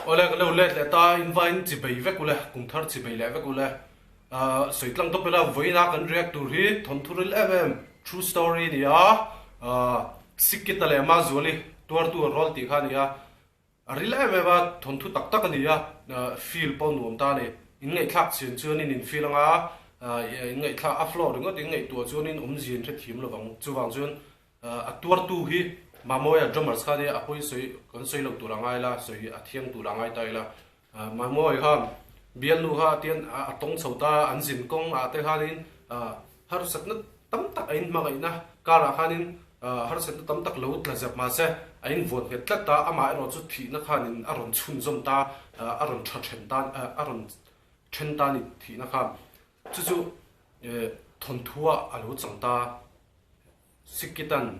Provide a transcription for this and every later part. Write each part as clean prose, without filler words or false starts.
Awle ka lo let leh ta, in vain chi bei vek ule, kum thar chi bei leh vek ule. Sawi tlang tawp ila vawiina kan react tur hi thawnthu ril em em, true story a ni a, Sikkita leh Mazuali tuartu a rawl tih kha a ni a, A ril em em a, thawnthu tak tak a ni a, feel pawh nuam ta a ni. In ngaihthlak chian chuanin in feel anga, in ngaihthlak a flow ringawt in ngaihtuah chuanin awmzia in hrethiam lo vang. Chuvang chuan a tuartu hi Mamawia drummers kha nia, a pawi sawi kan sawi lo tur a ngai la, sawi a thiang tur a ngai ta ila. Mamawia kha bialnu kha tian a tawng chho ta, an zin kawng ah te khanin harsatna tam tak a inhmangaihna karah khanin harsatna tam tak lo tla zep mahse a invuan nghet tlat ta, amah erawh chu thihna khanin a rawn chhunzawm ta, a rawn tha then ta, a rawn then ta a ni thihna khan. Chu chu thawnthuah a lo chang ta. Sikkitan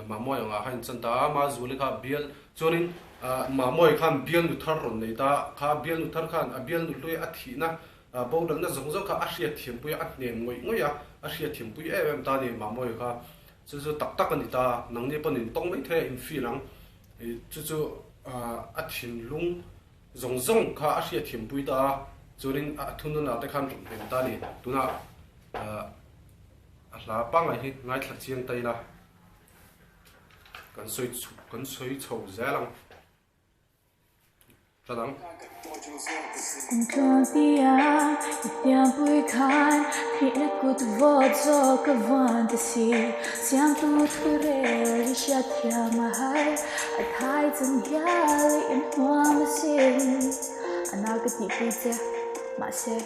Mamawi angah khan inchan ta a, Mazuali kha bial chuanin Mamawi khan bialnu thar rawn nei ta a, kha bialnu thar khan a bialnu hlui a thihna boralna zawng zawng kha a hriatthiampui a, a hnem ngawih ngawih a, a hriatthiampui em em ta a ni Mamawi kha. Chu chu tak tak a ni ta, nangni pawn in tawng mai thei a, in feel ang. Chu chu a thinlung zawng zawng kha a hriatthiampui ta a, chuanin a thununah te khan rawn hnem ta a ni. Tunah. A hla pangai hi ngaithla chiang ta ila kan sawi kan sawi chho zel ang ta dang. Kum tluan tia i pianpui khan thihna kut vawt zawk a vuan ta si. Siamtu thu rel i hriat thiam a har, a thai chung hial i inhmuam asin. A nau ka tihpui che, mahse.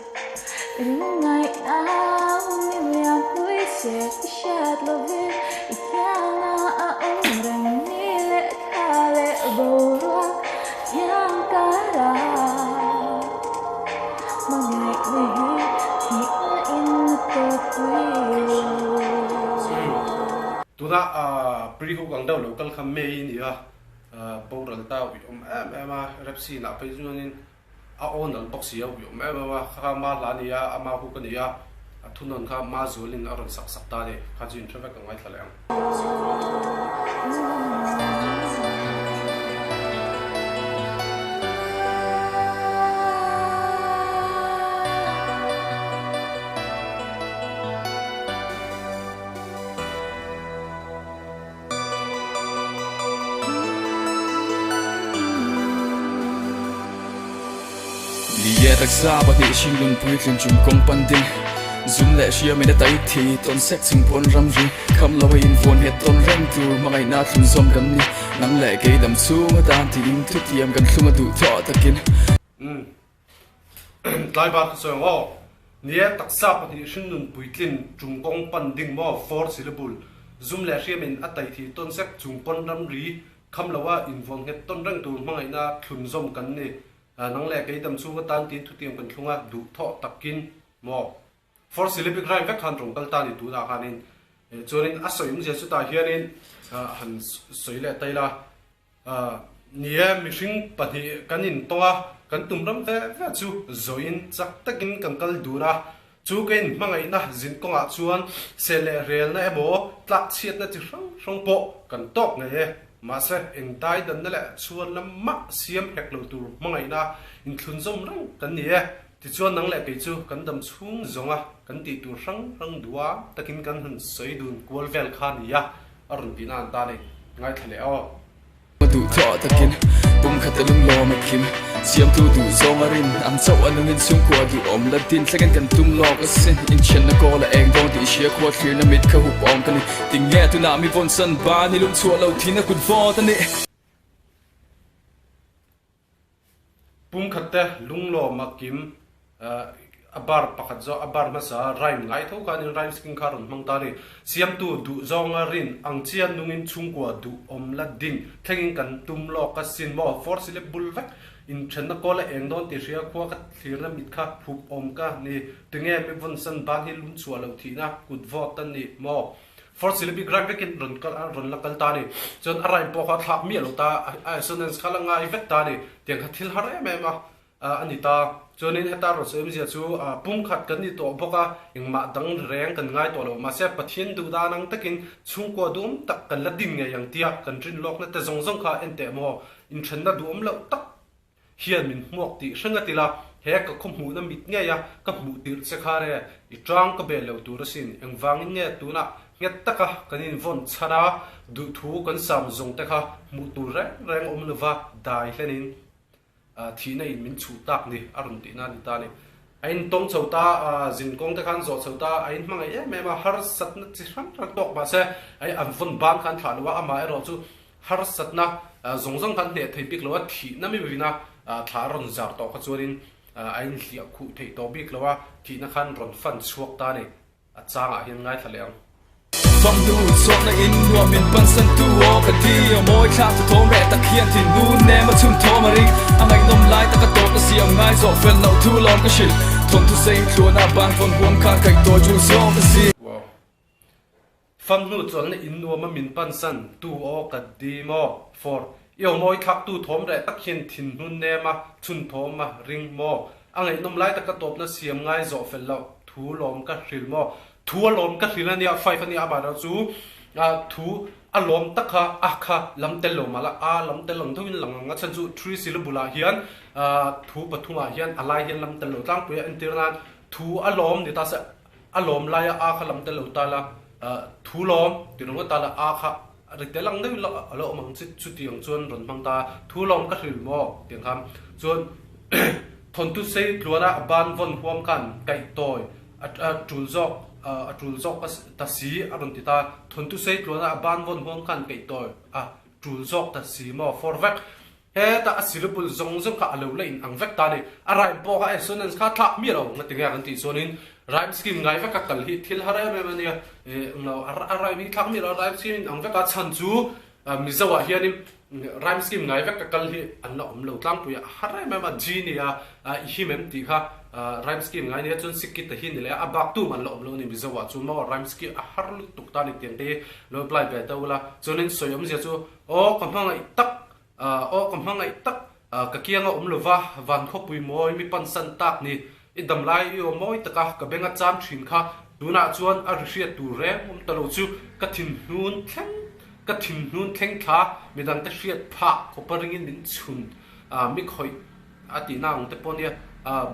Tuna pre-hook ang deuh lo kal kha May a ni a, boral ta uih awm em em a, rap scene ah phei chuanin A aw nalh bawk si a, uih awm em em a, kha kha ma hla a ni a, ama huk a ni a, a thunawn kha ma zualin a rawn sak sak ta a ni, kha chu inhre vek ka ngaithla leh ang. Ni e taksa pahnih hringnun puitlin chung kawng pan ding Zum leh hriamin a tai thi tawn sek chung pawn ramri Kham lo a invuan nghet tawn reng tur hmangaihna thlun zawm kan ni Nang leh kei dam chhung atan tiin thutiam kan thlung a duh thawh takin. Umm. Tlai bar kha sawi ang aw. Nia, taksa pahnih hringnun puitlin chung kawng pan ding maw, four syllable, zum leh hriamin a tai thi tawn sek chung pawn ramri kham loa invuan nghet tawn reng tur hmangaihna thlun zawm kan ni. Nang leh kei dam chhung atan tiin thutiang kan thlung a, duh thawh takin maw. Four syllabic rhyme vek khan rawng kal ta ni tunah khanin chuanin a sawi awmzia chutah hianin han sawi leh ta ila. Ni e, mihring pahnih kan intawng a, kan tum ram ve ve chu zawhin chak takin kan kal dun a. Chu ka inhmangaihna zin kawngah chuan seh leh relna emaw tlak chhiatna chi hrang hrang pawh kan tawk ngei e. Mahse, eng daidanna leh chhuan lam mah siam hek lo tur hmangaihna inthlunzawm reng kan ni e. Tichuan nang leh kei chu kan dam chhung zawnga kan tih tur hrang hrang duha takin kan han sawi dun kual vel kha ni a, a rawn tihna an ta ni. Ngaithla leh aw. A duh thawh takin pum khat a lunglawm a kim. Siamtu duh zawng a rin ang chauh a nungin chhungkua duhawm la din thlengin kan tum lawk asin. Inthianna kawl a eng dawn tih hria khua thlirna mit kha hup awm ka ni. Tinge tunah mi vawnsan ban i lungchhuah lo thin a kut vawt a ni. Pumkhat te lunglawm a kim a bar pakhat zawk a bar hmasa rhyme ngai tho khanin rhyme scheme kha rawn hmang ta a ni. Siamtu duh zawnga rin ang chian nungin chhungkua duh awm la ding thlengin kan tum lawk a sin maw four syllable vek inthenna kawl a eng dawn tih hria khua ka thlirna mit kha hup awm ka ni tinge mi vawnsan ban hi lum chhuah loh thihna kut vawt a ni maw. Fourth syllabic rhyme vekin rawn kal a rawn la kal ta a ni. Chuan a rhyme pawh kha a thlak miah lo ta, a assonance kha la ngai vek ta a ni. Tiang kha thil har em em a a ni ta. Chuanin heta rawn sawi awmzia chu pumkhat kan ni tawh bawk a, engmah dang reng kan ngai tawh lo. Mahse Pathian duh dan ang takin chhungkua duhawm tak kan la din ngei ang tia kan rin lawkna te zawng zawng kha en teh maw? Inthenna duhawm loh tak. Hian min hmuak tih hreng a ti la, he ka khaw hmuhna mit ngei a ka hmuh tirh che kha re, i tang ka bel lo tur asin, engvangin nge tunah nghet taka kan invawn chhan a, duhthu kan sam zawng te kha hmuh tur reng reng awm lova dai hlenin thihna in min chhuh tak ni a rawn tihna a ni ta a ni. A intawng chho ta, zinkawng te khan zawh chho ta, a inhmangaih em em a, harsatna chi hrang hrang tawk mahse an vawn ban kha an thlah lo a, amah erawh chu Harsatna zawng zawng khan hneh thei bik lo a, thihna mi vina thla a rawn zar tawh kha chuanin a inhliah khuh theih tawh bik lo a, thihna khan rawn fan chhuak ta a ni. A changah hian ngaithla leh ang. Famnu chawhna in nuam min pansan tu aw ka ti a mawi thlak tu thawm reh tak hian thin nu nem a chhun thawm a ring a ngaihnawm lai tak a tawp a siam ngai zawh fel loh thu lawm ka hrilh thawnthu sei tluan a ban vawn huam khan kaih tawi tul zawk a si. Wow. Famhnu chuanna in nuam a min pansan tu aw ka di maw? For, I aw mawi thlak tu thawm reh tak hian thin hnun nem a, chhun thawm a ring maw? A ngaihnawm lai taka tawpna siam ngai zawh fel loh thu lawm ka hril maw? Thu a lawm ka hril a nia, five a nia amaherawh chu thu a lawm tak kha a kha lam tel lo mah la a lam tel ang deuhin lang ang a chhan chu three syllable ah hian thu pathumah hian a lai hian lam tel lo tlangpui a entir nan thu a lawm ni ta se A lawm laia a kha lam tel lo ta la, thu lawm ti ringawt ta la, a kha ri tel ang deuh a lo awm ang chi chutiang chuan rawn hmang ta a, thu lawm ka hrilh maw tiang khan chuan thawnthu sei tluana a ban vawn huam khan kaih tawi a tul zawk a tul zawk ta si a rawn ti ta a, thawnthu sei tluana a ban vawn huam khan kaih tawi a tul zawk ta si maw for vek. Heta a syllable zawng zawng kha a lo la in ang vek ta a ni. A rhyme pawh kha assonance kha thlak miah lo nga tinge kan tih chuanin rhyme scheme ngai veka kal hi thil har em em a nia. Englo a rhyme hi thlak miah lo a rhyme scheme in ang veka chhan chu Mizo ah hianin rhyme scheme ngai veka kal hi an la awm lo tlangpui a har em em a G nia i him em tih kha rhyme scheme ngai nia chuan Sikit a hi ni leh a a bak tum an la awm lo a ni Mizo ah chu maw rhyme scheme a har lutuk ta a ni tiang te hi lo apply ve ta ula chuanin sawi awmzia chu aw ka hmangaih tak Aw ka hmangaih tak, ka kianga awm lova van khawpui mawi mi pansan tak ni. I dam lai i aw mawi taka ka benga cham thin kha tunah chuan a ri hriat tur reng awm ta lo chu ka thinhnun thleng ka thinhnun thleng thla midangte hriat phah khawpa ringin min chhun mi khawih A tihna ang te pawh nia,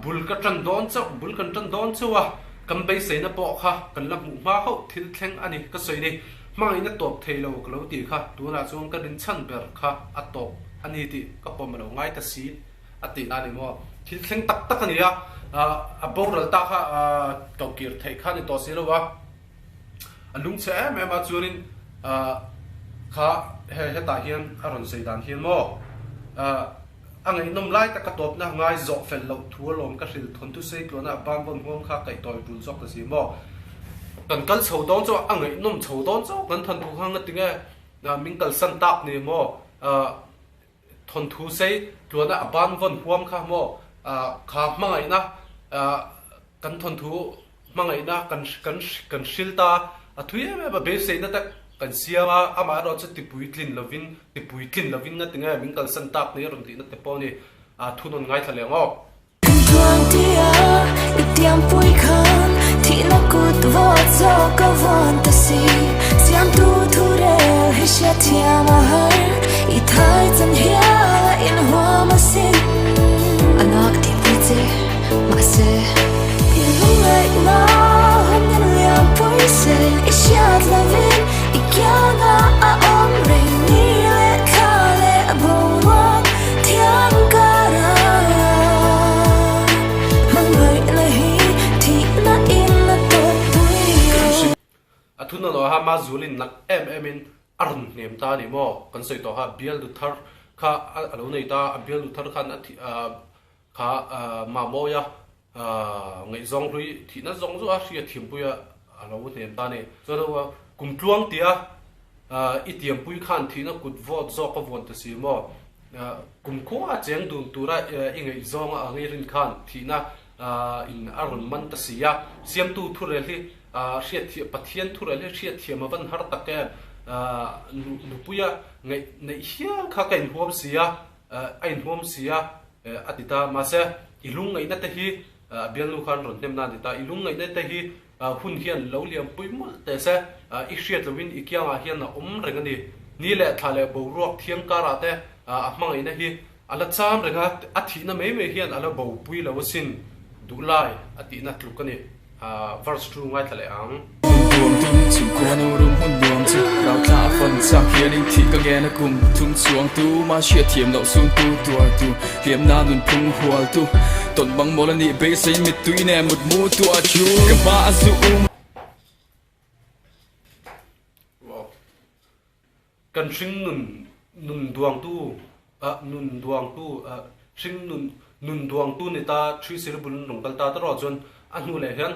bul ka tan dawn chauh, bul kan tan dawn chauh a, kan beiseina pawh kha kan la hmuh hma hauh thil thleng a ni ka sawi ni. Hmangaihna tawp thei lo ka lo tih kha tunah chuan ka rinchhan ber kha a tawp a ni tih ka pawm a lo ngai ta si a tihna a ni maw. Thil thleng tak tak a ni a, a boral ta kha kokir theih kha a ni tawh si lo a. A lungchhe em em a chuanin kha he hetah hian a rawn sawi dan hian maw a ngaihnawm lai taka tawpna ngai zawh fel loh thu alawm ka hrilh thawnthu sei tluana a ban vawn huam kha kaih tawi tul zawk ta si maw kan kal chho dawn chu a ngaihnawm chho dawn chauh kan thawnthu kha ngatinge min kalsan tak ni maw Thawnthu sei tluana a ban vawn huam kha maw kha hmangaihna kan thawnthu hmangaihna kan kan kan hril ta a thui em em a beiseina te kan siam a amaherawh chu tipuitlin lovin tipuitlin lovin nga tinge min kalsan tak ni a rawn tihna te pawh a ni a thunawn ngaithla leh ang aw. A thun a ha ma zulin nalh em em in a rawn hnem ta a ni maw? Kan sawi tawh kha bial du thar kha a lo nei ta a, bial du thar khan a kha Mamawia ngaihzawng hlui thihna zawng zawng a hria thiampuia a lo hnem ta a ni. Chuan kum tluang tia i tiampui khan thihna kut vawt zawk a vuan ta si maw? Kum khua cheng dun tura i ngaihzawng a ang i rin khan thihna in a rawn man ta si a. Siamtu thurel hi hriatthiam, Pathian thurel hi hriatthiam a van har tak em? Nupuia ngaih neih hial kha ka inhuam si a, a inhuam si a, a ti ta. Mahse, i lungngaihna te hi a bialnu khan rawn hnem na a ti ta. I lungngaihna te hi Hun hian lo liampui mawlh teh se, i hriat loin i kiangah hian a awm reng a ni. Ni leh thla leh boruak thiang karah te a hmangaihna hi A la cham reng a, a thihna mai mai hian a la bopui lo asin, duhlai a tihna tluk a ni. Verse 2 ngaithla leh ang. Hmun nuam tum chhung khua no rum hmun nuam chu rau thla a fan chak hian in thih ka ngen a kum thum chuang tu mah hriat thiam loh sun tu tuar tu hliam na nun phung hual tu tawn bang mawl a nih beisei mittui nen mut mu tuah chu ka hma a zu um. Kan hring nun nun duangtu ah nun duangtu ah hring nun nun duangtu ni ta ṭhi siribul in rawn kal ta tawh chuan a hnu leh hian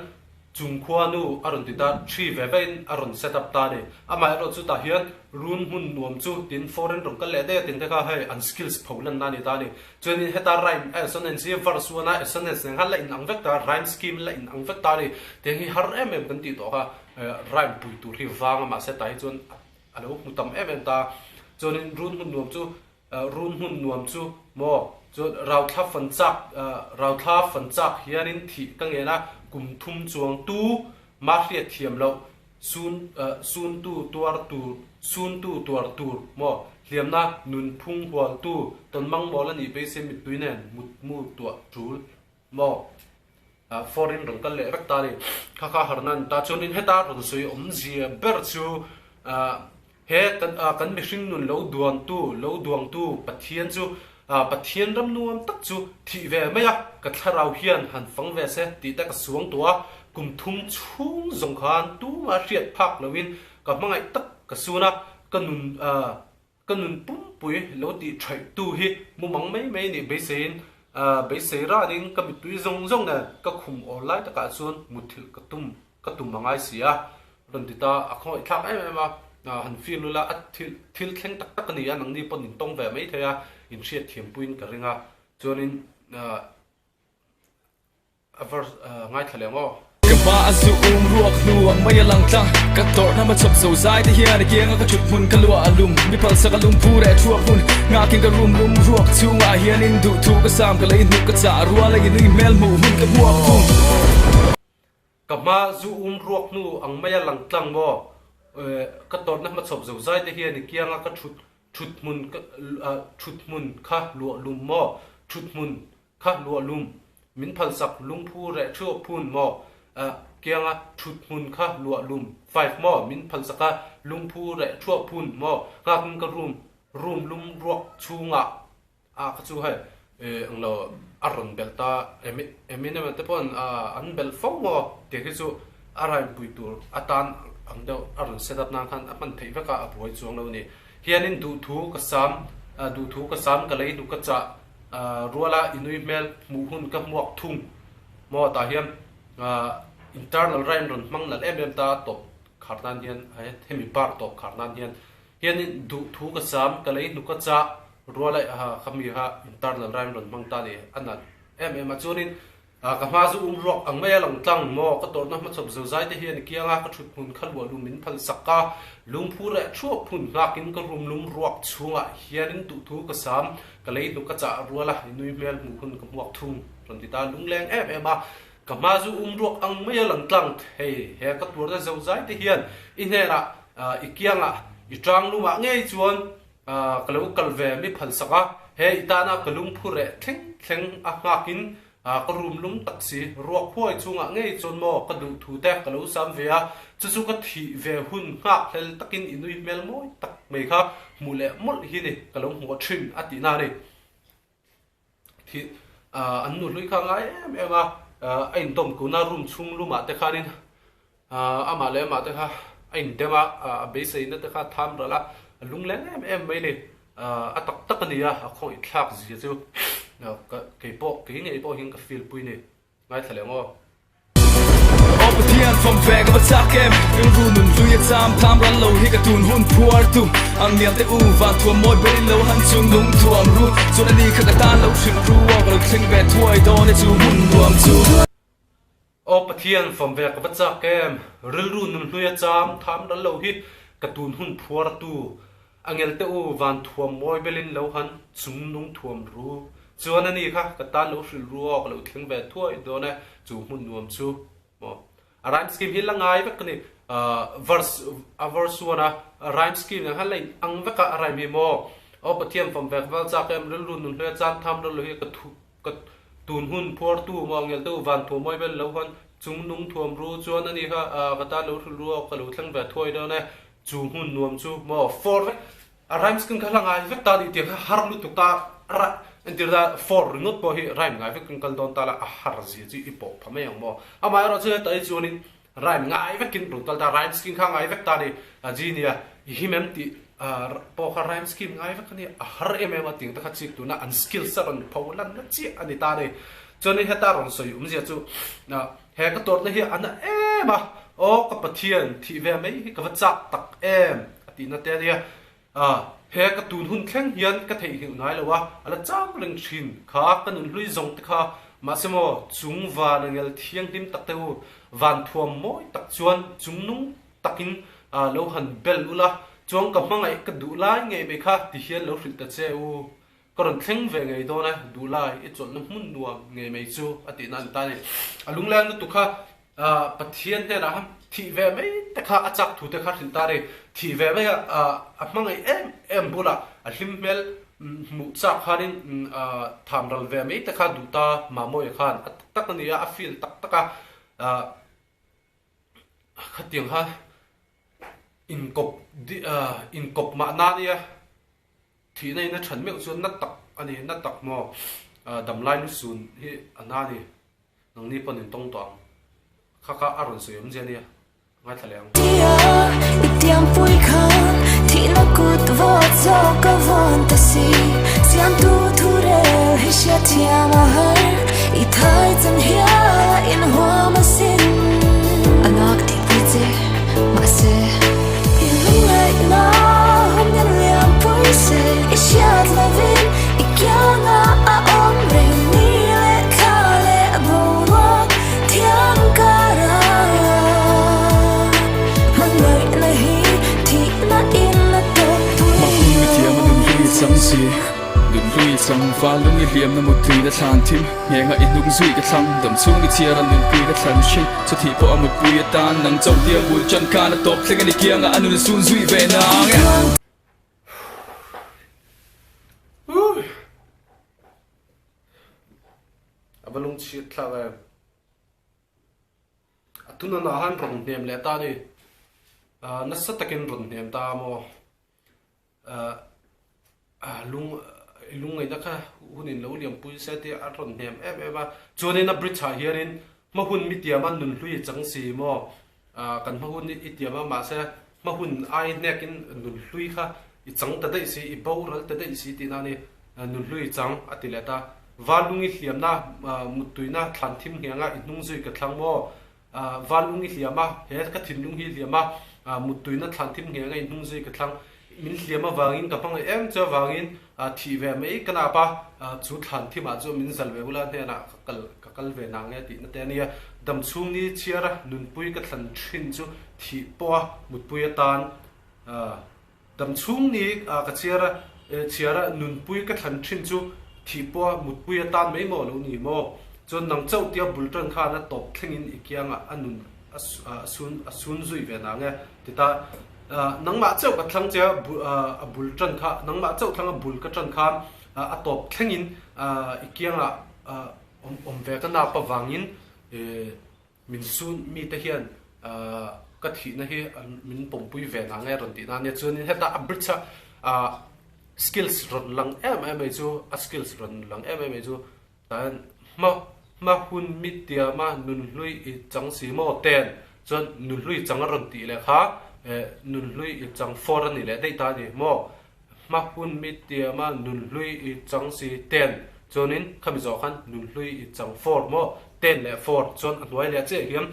chung khua nu a rawn ti ta ṭhi ve ve in a rawn set up ta a ni. Amaherawh chu tah hian run hmun nuam chu tin foreign rawn kal leh daih a tin te kha hei an skills pho lan na a ni ta a ni. Chuanin heta rhyme assonance hi verse one a assonance nen khan la inang vek ta rhyme scheme la inang vek ta a ni. Tiang hi har em em kan tih tawh kha rhyme pui tur hi vang a mahse tah hi chuan A lo hmu tam em em ta. Chuanin run hmun nuam chu, run hmun nuam chu maw? Chuan rauthla fan chak, rauthla fan chak hianin thih ka ngen a, kum thum chuang tu mah hriat thiam loh, sun, sun tu tuar tur, sun tu tuar tur maw? Hliamna nun phung hual tu, tawnmang mawl a nih beisei mittui nen mut mu tuah tul maw? Foreign rawn kal leh vek ta a ni. Kha kha harna a ni ta. Chuanin heta rawn sawi awmzia ber chu he kan mihring nun lo duantu, lo duangtu Pathian chu Pathian ram nuam tak chu thih ve mai a, ka thlarau hian han fang ve se tih te ka suang tawh a. Kum thum chhung zawng khan tumah hriat phak loin ka hmangaih tak ka sun a, ka nun Ka nun pumpui lo tih thaih tu hi mumang mai mai nih beiseiin beisei ranin ka mittui zawng zawng nen ka khum awl lai takah chuan muthilh ka tum ka tum a ngai si a, rawn ti ta a khawngaih thlak em em a, han feel ula a thil thil thleng tak tak a ni a, nangni pawn in tawng ve mai thei a, in hriat thiampuiin ka ring a, chuanin A verse ngaithla leh maw? Ka hma a zu um ruak hnu ang mai a lang tlang Ka tawrhna hmachhawp zo zai te hian a kianga ka thut hmun ka luah a lum Mi palsak a lum phu reh thuak hun Nghakin ka rum lum ruak chhungah hian in duh thu ka sam ka lei hnuk ka chah rual a i nui hmel hmuh hun ka hmuak thung. Ka hma zu um ruak hnu ang mai a lang tlang maw? Ka tawrhna hmachhawp zo zai te hian i kianga ka thut thut hmun thut hmun kha luah lum maw? Thut hmun Kha luahlum, min phalsak lungphu reh thuak phun maw? A kianga thut hmun kha luahlum five maw? Min phalsak a lungphu reh thuak phun maw? Nghakin ka room, room lum ruak chhungah a kha chu hei eng lo a rawn belh ta Eminem te pawh an belh fo maw? Tih khi chu a rhyme pui tur atan ang deuh a rawn set up nan khan a hman theih vek a, a buai chuang lo a ni. Hianin duhthu ka sam, duhthu ka sam ka lei hnuk ka chah. Ruala i nui hmel hmuh hun ka hmuak thung maw tah hian internal rhyme rawn hmang nalh em em ta tawp khar nan hian hemi bar tawp khar nan hian hianin duh thu ka sam ka lei hnuk a chah ruala khami kha internal rhyme rawn hmang ta ni a nalh em em a chuanin Ka hma zu um ruak ang mai a lang tlang maw? Ka tawrhna hmachhawp zozai te hian i kianga ka thut hmun kha luah lum min phal sak a, lungphu reh thuak phun nghakin ka rum lum ruak chhungah hianin duhthu ka sam, ka lei hnuk ka chah rual a, i nui hmel hmuh hun ka hmuak thung rawn ti ta lungleng em em a. Ka hma zu um ruak ang mai a lang tlang thei he ka tuarna zozai te hian i hnenah i kiangah i tang lumah ngei chuan Ka lo kal ve mi phalsak a, he i tana ka lungphu reh thleng thleng a nghakin ka rum lum tak si. Ruak huai chungah ngei chuan maw ka duh thu te ka lo sam ve a, chu chu ka thih ve hun nghak hlel takin i nui hmel mawi tak mai kha hmuh leh mawlh hi ni ka lo hmuh thin a tihna a ni. Thih an nu hlui kha ngai em em a, a indawm kuna room chhung lumah te khanin amah leh amah te kha a indem a, a beiseina te kha a tham ral a, a lungleng em em mai ni. A tak tak a ni a, a khawngaih thlak zia chu keipawh kei ngei pawh hian ka feel pui ni. Ngaithla leh maw? Aw Pathian fam ve ka va chak em Rilru nun hlui a cham tham ral lo hi ka tun hun phuar tu Ang niam te u van thuam mawi ber in lo han chung nung thuam ru Chuan ani kha ka tan lo hrilh ru aw ka lo thleng ve thuai dawn e chu hun nuam chu. Aw Pathian fam ve ka va chak em Rilru nun hlui a cham tham ral lo hi ka tun hun phuar tu Angel te u van thuam mawi belin lo han chung nung thuam ru. Chuan ani kha ka tan lo hrilh ru aw ka lo thleng ve thuai dawn e chu hmun nuam chu maw. A rhyme scheme hi la ngai vek ka ni verse a verse one a rhyme scheme ang khan la in ang vek a a rhyme hi maw. Aw Pathian fam vek val chak em rilru nun hle chan tham rilru hi ka thu ka tun hun phuartu maw ngel deuh van thuam mawi bel lo huan chung nung thuam ru chuan ani kha ka tan lo hril ru aw ka lo thleng ve thuai dawn e chu hmun nuam chu maw for vek a rhyme scheme kha hla ngai vek ta nih tiang kha har lutuk ta entir ta for ringawt pawh hi rhyme ngai vek kan kal dawn ta la a har zia chu i pawh pha mai ang maw amaherawhchu heta hi chuanin Rhyme ngai vekin rawn kal ta, rhyme scheme kha ngai vek ta ni, a ji nia, i him em tih pawh kha rhyme scheme ngai vek a ni, a har em em a ting te kha chik tuna an skills a rawn pho lan na chiah a ni ta ni. Chuanin heta rawn sawi awmzia chu he ka tawrhna hi a na em a, aw ka Pathian thih ve mai hi ka va chak tak em a tihna te a nia. He ka tun hun thleng hian ka theihnghilh ngai lo a, a la chang reng thin kha ka nun hlui zawng te kha. Mahse maw, chung van a ngel thianghlim tak te u, van thuam mawi tak chuan chung nung takin lo han bel ula, chuan ka hmangaih ka duh lai ngei mai kha ti hian lo hrilh ta che u. Ka rawn thleng ve ngei dawn e, duh lai i chawlhna hmun nuam ngei mai chu a tihna a ni ta a ni. A lungleng lutuk kha Pathian hnenah khan thih ve mai te kha a chak thu te kha hrilh ta a ni. Thih ve mai a a hmangaih em em bulah a hlim hmel hmuh chak khanin tham ral ve mai te kha duh ta Mamawia khan a tak tak a ni a, a feel tak tak a. Khatiang kha inkawp inkawp mahna a nia. Thihna in a chhan meuh chuan na tak a ni, na tak maw? Damlai lu sun hi a na a ni. Nangni pawn in tawng tawh ang. Kha kha a rawn sawi awmzia nia, ngaithla leh ang. Tia i tiampui khan thihna kut vawt zawk a vawn ta si. Siamtu thu rel hi hriatthiam a har, i thai chan hial a inhuam asin. A nak tihpui che mahse i lungngaihna hun in liampui se i hriat lovin i kianga a awm reng ni leh thla leh boruak thiam kara hmangaihna hi thihna in a tawp pui Mahni mithiam a nun hlui chang si. Nun hlui chang val lung i hliamna muttui na thlan thim Nghenga i hnung zui ka thlang dam chhung i chhiar a nunpui ka thlan hring Chuthih pawh a mutpui atan nang chauh tia bul chan khan a tawp thleng a ni kianga a nun sun zui ve nang e. A va lungchhiat thlak em. A tunah han rawn hnem leh ta a ni. Nasa takin rawn hnem ta a maw. Lung lungngaihna kha hunin lo liampui se tih a rawn hnem em em a. Chuanin a bridge ah hianin hma hun mi tiama nun hlui i chang si maw? Kan hma hun i tiam a mahse hma hun ai hnekin nun hlui kha i chang ta daih si, i boral ta daih si tihna a ni. Nun hlui i chang a ti leh ta. Valung i hliamna muttuina thlan thim nghenga i hnung zui ka thlang maw? Valung i hliam a, he ka thinlung hi hliam a, muttuina thlan thim ngheng a inhnung zui ka thlang. Min hliam avangin ka hmangaih em chu avangin thih ve mai ka nap a, chu thlan thimah chuan min zal ve ula hnenah ka kal ka kal ve nang e tihna te a nia. Damchhung ni chhiar a nunpui ka thlan thin chu thih pawh a mutpui atan Damchhung ni ka chhiar a, chhiar a nunpui ka thlan thin chu thih pawh a mutpui atan mai maw lo ni maw? Chuan nang chauh tia bul tan khan a tawp thlengin i kiangah a nun a sun a sun zui ve nang e ti ta. Nangmah chauh ka thlang che a, a bul tan kha nangmah chauh thlang a bul ka tan khan a tawp thlengin i kiangah awm ve ka nap avangin Min sun mite hian ka thihna hi min pawmpui ve na nge rawn tihna ania. Chuanin heta a bridge a skills rawn lang em em mai chu a skills rawn lang em em mai chu tah hian hma hma hun mi tiama nunhlui i chang si maw ten chuan nunhlui chang a rawn tih leh kha nunhlui i chang for a ni leh daih ta a ni maw hma hun mi tiama nunhlui i chang si ten chuanin khami zawh khan nunhlui i chang for maw ten leh for chuan a hnuai leh chiah hian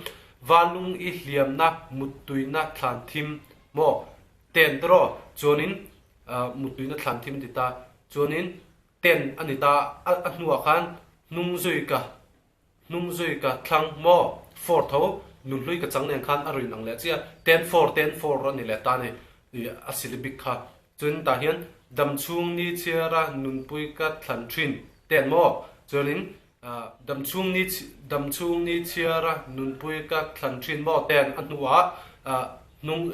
valung i hliamna muttuina thlan thim maw ten te rawh chuanin muttuina thlan thim a ti ta chuanin ten a ni ta a hnuah khan hnung zui ka Hnung zui ka thlang maw? For tho, nunhlui ka chang nen khan a rin ang leh chiah. Ten for, ten for a ni leh ta ni a silibik kha. Chuan tah hian damchhung ni chhiara nunpui ka thlan thin ten maw? Chuanin damchhung ni damchhung ni chhiara nunpui ka thlan thin maw? Ten a hnuah hnung.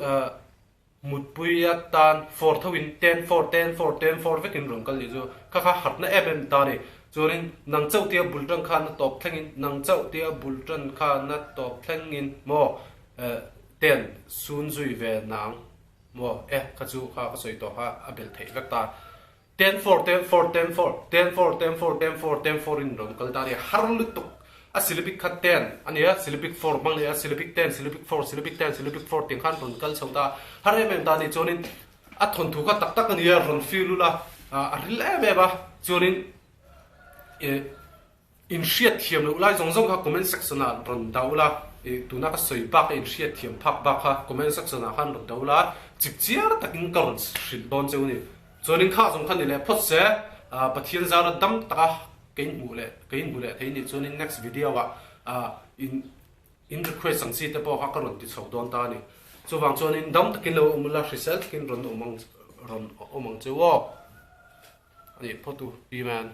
Mutpui atan for tho in ten for ten for ten for vekin rawn kal nih chu kha kha harhna em em ta a ni. Chuanin nang chauh tia bul tan khan a tawp thlengin nang chauh tia bul tan khan a tawp thlengin maw ten sun zui ve nang maw e kha chu kha ka sawi tawh kha a belh theih vek ta. Ten for ten for ten for ten for ten for ten for ten for in rawn kal ta a ni. Har lutuk a syllabic kha ten a nia syllabic for hmang leh a syllabic ten syllabic for syllabic ten syllabic for tih khan rawn kal chho ta a. Har em em ta a ni. Chuanin a thawnthu kha tak tak a nia rawn feel ula a ril em em a. Chuanin ih inhriat thiam loh lai zawng zawng kha comment section ah rawn dah ula ih tuna ka sawi bak a inhriat thiam phak bak kha comment section ah khan rawn dah ula chip chiar takin ka rawn hrilh dawn cheu a ni. Chuanin kha zawng kha ni leh phawt se ah Pathian zara dam taka ka inhmuh leh ka inhmu leh thei nih chuanin next video ah ah in in request ang chi te pawh kha ka rawn ti chho dawn ta a ni. Chuvang chuanin dam takin lo awm ula hrisel takin rawn awm ang rawn awm ang cheu aw. A nih phawt u Pi Man.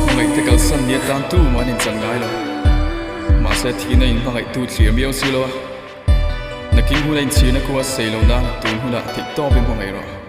Hmangaihte kalsan ni atan tumah an inchan ngai lo. Mahse thihna in hmangaihtu thlir miau si lo a. Nakin huna inchhirna khua sei lo nan tun hunah theihtawpin hmangaih rawh.